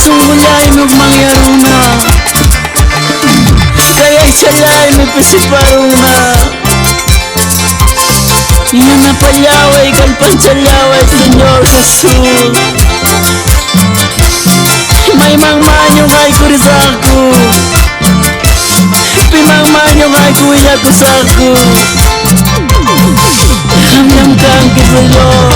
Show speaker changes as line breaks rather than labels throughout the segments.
Sunqullaymi hukmanyaruna. Kay aychallaymi pisiparuna. Yanapallaway, kallpanchallaway, Señor Jesús. Maymanmá ñuqayku risaqku. Pimanmá ñuqayku willakusaqku. Qamllam kanki, Señor.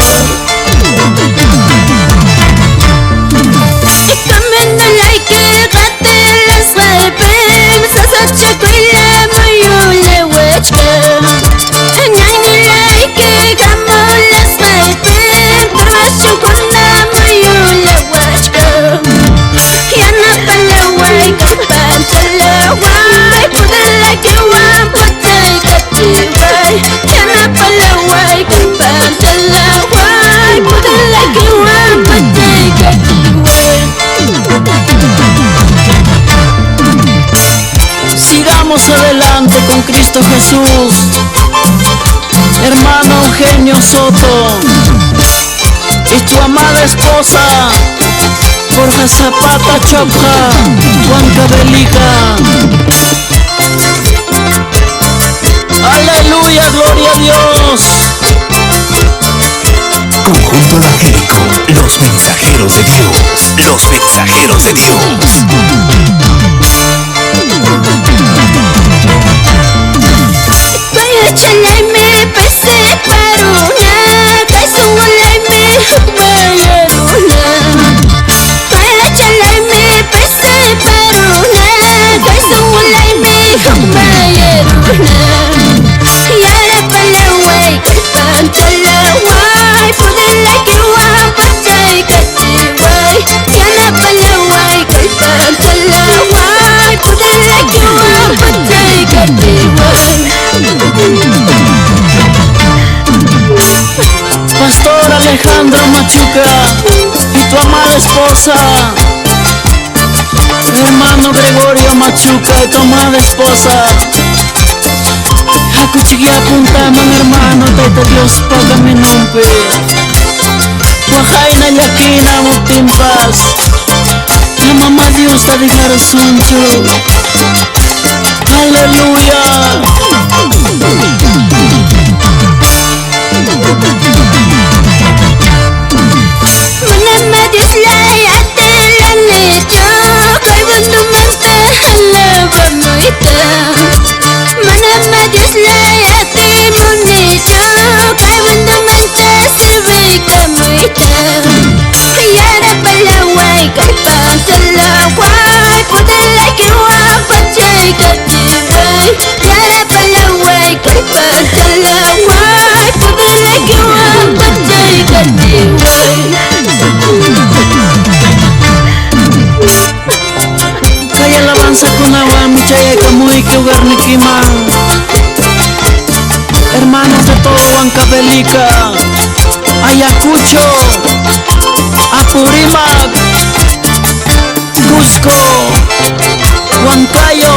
Sigamos adelante con Cristo Jesús. Hermano Eugenio Soto y tu amada esposa Borja Zapata Chopja, Huancavelica. Aleluya, gloria a Dios.
Conjunto Evangélico, los mensajeros de Dios, los mensajeros de Dios.
Pastor Alejandro Machuca y tu amada esposa, hermano Gregorio Machuca y tu amada esposa. Hakuchikia puntaman hermano, Tayta Dios paga mi nombre. Waqayna llakina muptinpas, mamá Dios ta dejarusunchu. Aleluya. Kay alabanza kunawanmi chayaykamuyki hogarnikiman. Hermanos de todo Huancavelica, Ayacucho, Apurímac, Cusco, Huancayo.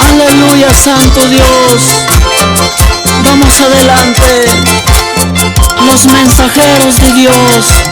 Aleluya, Santo Dios. Vamos adelante, los mensajeros de Dios.